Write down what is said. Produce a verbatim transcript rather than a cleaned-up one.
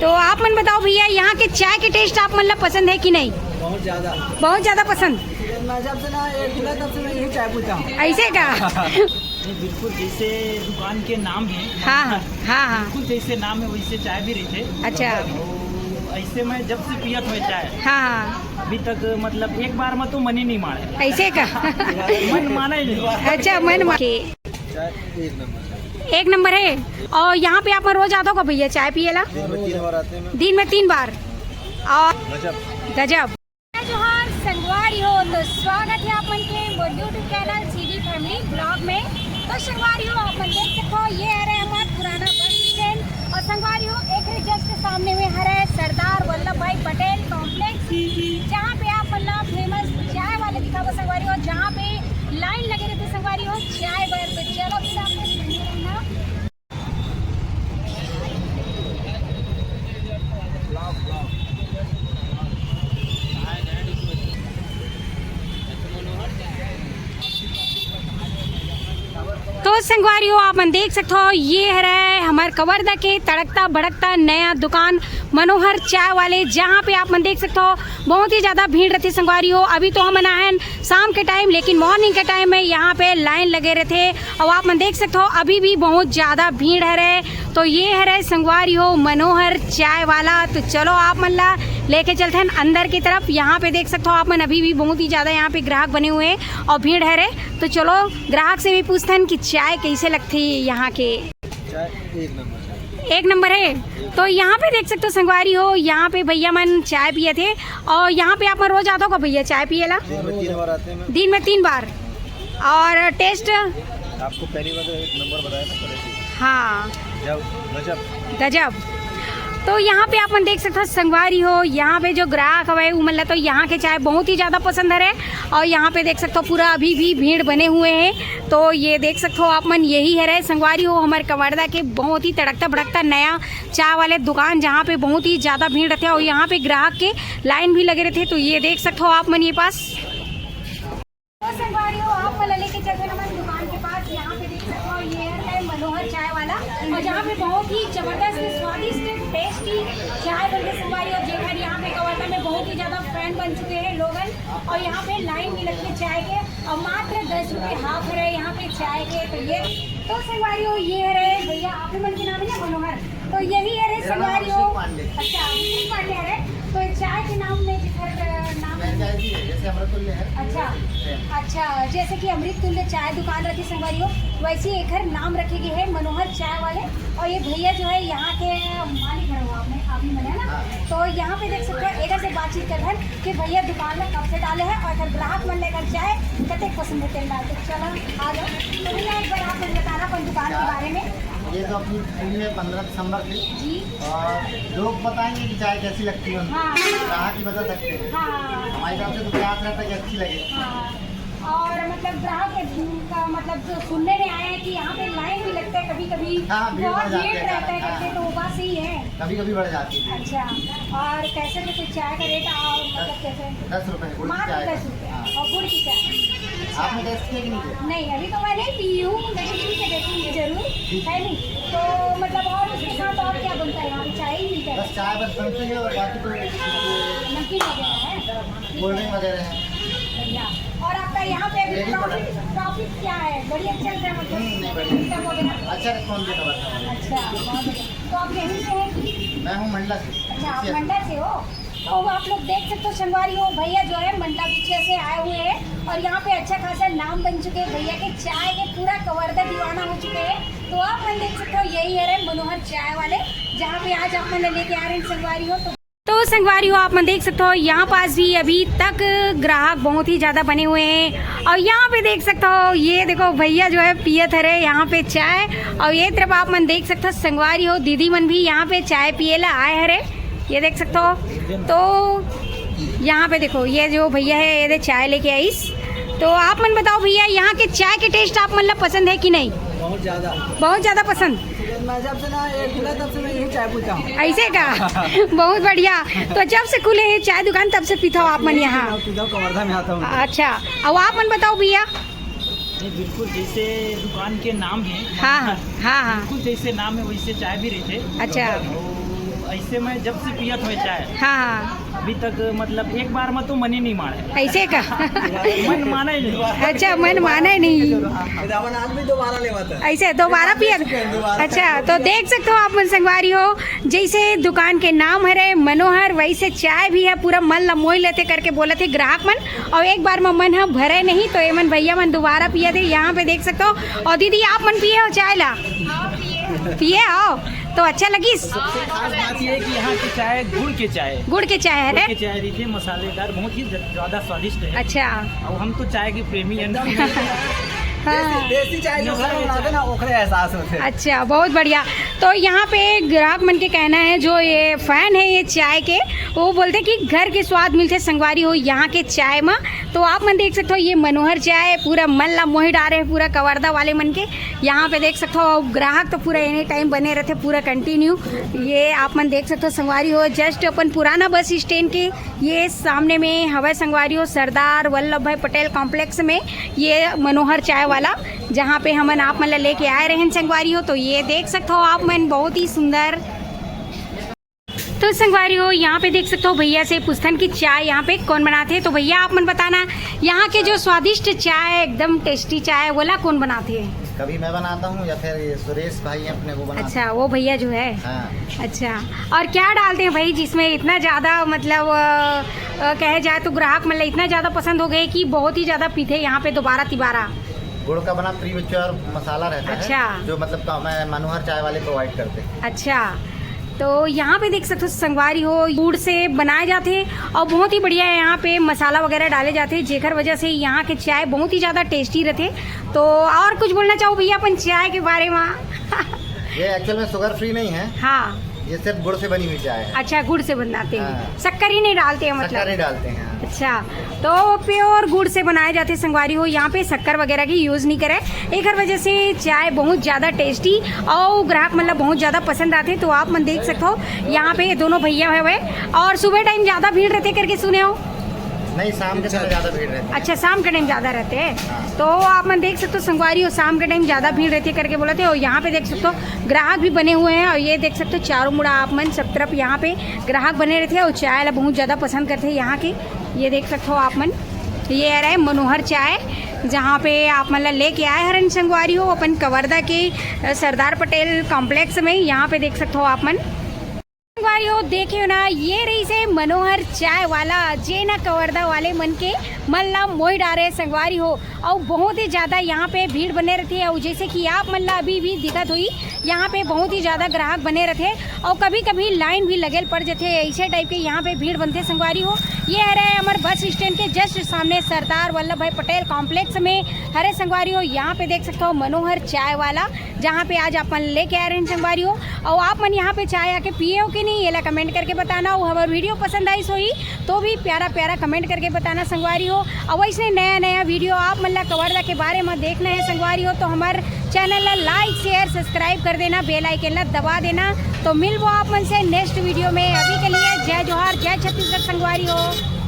तो आप मन बताओ भैया, यहाँ के चाय के टेस्ट आप मन ला पसंद है कि नहीं? बहुत ज्यादा। बहुत ज्यादा पसंद। मैं जब से ना ये खुला, तब से मैं यही चाय पीता हूँ। ऐसे का? नहीं, बिल्कुल जैसे दुकान के नाम है। हाँ, हाँ, हाँ, हाँ। बिल्कुल जैसे नाम है, वैसे चाय भी रहते। अच्छा। तो ऐसे मैं जब से पियत हूँ चाय, हाँ, हाँ। अभी तक, मतलब, एक बार में तो मन ही नहीं मारे। ऐसे का? मन माना ही नहीं। अच्छा, मन मा-, के। चाय एक नंबर है। एक नंबर है। और यहाँ पे आप मन रोज आते हो का भैया चाय पिए ला? दिन में तीन बार आते हैं। दिन में तीन बार। और गजब। गजब। जोहार संगवारी हो, तो स्वागत है आप मन के मोर YouTube channel CG family blog में। तो संगवारी हो, आप मन देख सकते हो, ये हरे हमार पुराना बस स्टैंड। और संगवारी हो, एक जस्ट सामने में हरे सरदार वल्लभ भाई पटेल कॉम्प्लेक्स, जहाँ पे आप मन ला फेमस चाय वाले दिखाबो संगवारी हो, जहाँ पे लाइन लगे रहते संगवारी हो चाय बर। तो चलो फिर आपको सुनिए ना। तो संगवारी हो, आप मन देख सकते हो, ये हरे हमर कवर्धा के तड़कता भड़कता नया दुकान मनोहर चाय वाले, जहाँ पे आप मन देख सकते हो बहुत ही ज्यादा भीड़ रहती संगवारी हो। अभी तो हमन आहन शाम के टाइम, लेकिन मॉर्निंग के टाइम में यहाँ पे लाइन लगे रहते। और आप मन देख सकते हो, अभी भी बहुत ज्यादा भीड़ हरे। तो ये हरे संगवारी हो मनोहर चाय वाला। तो चलो आप मन ला लेके चलथन अंदर की तरफ। यहाँ पे देख सकते हो आप मन, अभी भी बहुत ही ज्यादा यहाँ पे ग्राहक बने हुए हैं और भीड़ हरे। तो चलो ग्राहक से भी पूछथन कि चाय कैसे लगती है यहाँ के। चाय एक नंबर है। एक नंबर है। तो यहाँ पे देख सकते हो संगवारी हो, यहाँ पे भैया मन चाय पिए थे। और यहाँ पे आप मन रोज आते हो का भैया चाय पिए ला? दिन में तीन बार आते हैं मैम। दिन में तीन बार। और टेस्ट? आपको पहली बार तो एक नंबर बताया था, पहले से। हाँ। जब गजब। गजब। तो यहाँ पे आप मन देख सकते हो संगवारी हो, यहाँ पे जो ग्राहक हवे उमन ला तो यहाँ के चाय बहुत ही ज्यादा पसंद हरे। और यहाँ पे देख सकते हो पूरा अभी भी भीड़ बने हुए हैं। तो ये देख सकते हो आप मन, यही हरे संगवारी हो हमर कवर्धा के बहुत ही तड़कता भड़कता नया चाय वाले दुकान, जहाँ पे बहुत ही ज्यादा भीड़ रहते हैं और यहाँ पे ग्राहक के लाइन भी लगे रहते हैं। तो ये देख सकते हो आप मन ये पास। तो संगवारी हो, आप मन ला लेके चलते हैं हमारे दुकान के पास। यहाँ पे देख सकते हो, ये है मनोहर चाय वाला, और जहाँ पे बहुत ही जबरदस्त, स्वादिष्ट, टेस्टी चाय बनते संगवारी हो। जेकर यहाँ पे कवर्धा में बहुत ही ज्यादा फैन बन चुके हैं लोगन, और यहाँ पे लाइन भी लगती है चाय के, और मात्र दस रुपये हाफ है यहाँ पे चाय के। तो ये तो संगवारी हो, ये है भैया, आप ही मन के नाम है ना मनोहर? तो यही है रे मेरा नाम संगवारी हो। अभिषेक पांडे। अच्छा, अभिषेक पांडे है रे। तो ये चाय के नाम में जिधर, अ, नाम मैं चाय भी है, जैसे अमृततुल्य है। अच्छा। सेम। अच्छा, जैसे कि अमृततुल्य चाय दुकान रखी संगवारी हो, वैसे ही एकर नाम रखे गए है मनोहर चाय वाले। और ये भैया जो है यहाँ के मालिक है, वो आपने अभी मिला ना। हाँ। तो यहाँ पे देख सकते हो, इधर से बातचीत कर रहे हैं कि भैया दुकान में कब से डाले हैं और अगर ग्राहक मन लेकर जाए, कते पसंद है तेल डाल। तो चलो, आ जाओ। तो भैया, एक बार आप मुझे बताना अपन दुकान के बारे में। ये तो अपनी पूरी है, पन्द्रह दिसंबर की। जी। और लोग बताएंगे कि चाय कैसी लगती है उनको। हाँ। ग्राहक ही बता सकते हैं। हाँ। हमारी तरफ से तो प्रयास रहता है कि अच्छी लगे। हाँ। और मतलब ग्राहक का मतलब जो सुनने में आया है कि यहाँ पे लाइन भी लगता है कभी-कभी, हाँ, भीड़ बहुत बढ़ जाती है, रहता है हाँ। करके, तो वो बात सही है? कभी-कभी बढ़ जाती है। अच्छा, और कैसे में कुछ चाय का रेट, आ, मतलब कैसे? दस रुपए गुड़ की मात्र चाय का। दस रुपए। हाँ। और गुड़ की चाय? अच्छा। आपने टेस्ट किया कि नहीं किया? नहीं, अभी तो मैं नहीं पी हूँ, लेकिन पी के देखूंगी जरूर, ठीक। है नहीं? तो मतलब और उसके साथ और क्या बनता है यहाँ पे? चाय ही मिलता है? बस चाय बस बनती है और बाकी तो नमकीन वगैरह है? कोल्ड ड्रिंक वगैरह है। बढ़िया। और आपका यहाँ पे अभी रेडी प्रोडक्ट। प्रॉफिट, प्रॉफिट क्या है? बढ़िया चल रहा है मतलब? हम्म, नहीं, बढ़िया। इनकम वगैरह? अच्छा रिस्पॉन्स देता बस। अच्छा, बहुत बढ़िया। तो आप यहीं से हैं कि? मैं हूँ मंडला से। अच्छा, आप मंडला से हो? तो आप लोग देख सकते हो संगवारी हो, भैया जो है मंडला पीछे से आए हुए हैं और यहाँ पे अच्छा खासा नाम बन चुके हैं भैया के चाय के, पूरा कवर्धा दीवाना हो चुके हैं। तो आप मन देख सकते हो, यही है रे मनोहर चाय वाले, जहाँ पे आज आप मन लेके आ रहे हैं संगवारी हो। तो तो संगवारी हो, आप मन देख सकते हो, यहाँ पास भी अभी तक ग्राहक बहुत ही ज्यादा बने हुए हैं। और यहाँ पे देख सकते हो, ये देखो भैया जो है पियत हरे यहाँ पे चाय। और ये तरफ आप मन देख सकते हो संगवारी हो, दीदी मन भी यहाँ पे चाय पिए ला आए हरे, ये देख सकते हो। तो यहाँ पे देखो, ये जो भैया है, ये दे चाय लेके आइस। तो आप मन बताओ भैया, यहाँ के चाय के टेस्ट आप मन ला पसंद है कि नहीं? बहुत ज्यादा। बहुत ज्यादा पसंद। मैं जब से ना ये खुला, तब से मैं यही चाय पीता हूँ। ऐसे का? बहुत बढ़िया। तो जब से खुले हैं चाय दुकान, तब से पीता हो आप मन यहाँ? मैं पीता हूँ, कवर्धा में आता हूँ। अच्छा, अब आप मन बताओ भैया। नहीं, बिल्कुल जैसे दुकान के नाम है। हाँ, हाँ, हाँ, हाँ। बिल्कुल जैसे नाम है वैसे चाय भी रहते। अच्छा। और ऐसे मैं जब से पियत हूँ चाय, हाँ, हाँ। अभी तक, मतलब, एक बार में तो मन ही नहीं माने। ऐसे का? मन माना ही नहीं। अच्छा, मन माना ही नहीं। ऐसे दोबारा पियत। अच्छा, तो देख सकते हो आप मन संगवारी हो, जैसे दुकान के नाम हरे मनोहर, वैसे चाय भी है, पूरा मन ला मोह लेथे करके बोलथे ग्राहक मन। और एक बार में मन ह भरे नहीं, तो एमन भैया मन दोबारा पियत हे। यहाँ पे देख सकते हो। और दीदी, आप मन पिए हो चाय ला? पिए हो तो अच्छा लगिस? सबसे खास बात ये है कि यहाँ की चाय गुड़ के चाय है। गुड़ के चाय है गुड़ रे? के चाय रहिथे, मसालेदार, बहुत ही ज-, ज्यादा स्वादिष्ट है। अच्छा। अब हम तो चाय के प्रेमी हैं। हाँ। देसी, देसी चाय जो नशा घर है बनाते चाय। ना, ओकरे एहसास होथे। अच्छा, बहुत बढ़िया। तो यहाँ पे ग्राहक मन के कहना है, जो ये फैन है ये चाय के, वो बोलते कि घर के स्वाद मिलथे संगवारी हो यहाँ के चाय मा। तो आप मन देख सकते हो, ये मनोहर चाय पूरा मन ला मोहि डारे है, पूरा कवर्धा वाले मन के। यहाँ पे देख सकते हो, ग्राहक तो पूरा एनी टाइम बने रहते, पूरा कंटिन्यू। ये आप मन देख सकते हो संगवारी हो, जस्ट अपन पुराना बस स्टैंड के ये सामने में हवय संगवारी हो, सरदार वल्लभ भाई पटेल कॉम्प्लेक्स में ये मनोहर चाय वाला, जहाँ पे हमन आप मन ला लेके आए रहेन संगवारी हो। तो ये देख सकते हो आप मन, बहुत ही सुंदर। तो संगवारी हो, यहाँ पे देख सकते हो, भैया से पूछथन कि चाय यहाँ पे कौन बनाथे। तो भैया, आप मन बताना, यहाँ के जो स्वादिष्ट चाय, एकदम टेस्टी चाय, वोला कौन बनाथे? कभी मैं बनाता हूँ या फिर ये सुरेश भाई हैं अपने, वो बनाते अच्छा, हैं। वो भैया जो है। हाँ। अच्छा, और क्या डालते हैं भाई, जिसमें इतना ज़्यादा, मतलब, अ, अ, कहे जाए तो ग्राहक, मतलब, इतना ज़्यादा पसंद हो गए कि बहुत ही ज़्यादा पीते यहाँ पे दोबारा तिबारा? गुड़ का बना प्रीमेच्योर मसाला रहता है, अच्छा। जो, मतलब, तो हमें मनोहर चाय वाले प्रोवाइड करते हैं। अच्छा, तो यहाँ पे देख सकते हो संगवारी हो, गुड़ से बनाए जाते हैं और बहुत ही बढ़िया है। यहाँ पे मसाला वगैरह डाले जाते हैं, जेकर वजह से यहाँ के चाय बहुत ही ज़्यादा टेस्टी रहते। तो और कुछ बोलना चाहो भैया अपन चाय के बारे में? ये एक्चुअल में शुगर फ्री नहीं है। हाँ। ये सिर्फ गुड़ से बनी हुई चाय है। अच्छा, गुड़ से बनाते हैं। हाँ। शक्कर ही नहीं डालते हैं, मतलब? शक्कर नहीं डालते हैं। अच्छा, तो प्योर गुड़ से बनाए जाते संगवारी हो, यहाँ पे शक्कर वगैरह की यूज़ नहीं करे, एकर वजह से चाय बहुत ज़्यादा टेस्टी और ग्राहक, मतलब, बहुत ज़्यादा पसंद आते। तो आप मन देख सकते हो, यहाँ पे ये दोनों भैया हवे और सुबह टाइम ज़्यादा भीड़ रहते करके सुने हो। नहीं, शाम के समय ज़्यादा भीड़ रहती है। अच्छा, शाम के टाइम ज़्यादा रहते हैं। हाँ। तो आप मन देख सकते हो संगवारी हो, शाम के टाइम ज़्यादा भीड़ रहती है करके बोलथे। और यहाँ पे देख सकते हो ग्राहक भी बने हुए हैं। और ये देख सकते हो चारों मुड़ा आप मन सब तरफ यहाँ पे ग्राहक बने रहते हैं और चाय ला बहुत ज़्यादा पसंद करते हैं यहाँ के। ये देख सकते हो आप मन, ये रहे मनोहर चाय, जहाँ पे आप मन ला लेके आए हरन संगवारी हो अपन कवर्धा के, अ, सरदार पटेल कॉम्प्लेक्स में। यहाँ पे देख सकते हो आप मन संगवारी हो, देखे हो ना, ये रहिसे मनोहर चाय वाला, जेन ह कवर्धा वाले मन के मन ला मोहि डारे संगवारी हो। अउ बहुत ही ज़्यादा यहाँ पे भीड़ बने रहथे, अउ जैसे कि आप मन ला अभी भी दिखत होही, यहाँ पे बहुत ही ज़्यादा ग्राहक बने रहथे, अउ कभी-कभी लाइन भी लगे ल पड़ जथे। ऐसे टाइप के यहाँ पे भीड़ बनथे संगवारी हो। ये हरे हमर बस स्टैंड के जस्ट सामने सरदार वल्लभ भाई पटेल कॉम्प्लेक्स में हरे संगवारी हो। यहाँ पे देख सकते हो मनोहर चाय वाला, जहाँ पे आज अपन लेके आए रहेन संगवारी हो। अउ आप मन यहाँ पे चाय आके पिए हो कि नहीं, येला कमेंट करके बताना। अउ हमर वीडियो पसंद आइस होही तो भी प्यारा प्यारा कमेंट करके बताना संगवारी हो। अउ वैसने नया नया वीडियो आप मन ला कवर्धा के बारे में देखना है संगवारी हो, तो हमर चैनल ला लाइक, शेयर, सब्सक्राइब कर देना, बेल आइकन ला दबा देना। तो मिलबो आप मन से नेक्स्ट वीडियो में। अभी के लिए जय जोहार, जय छत्तीसगढ़ संगवारी हो।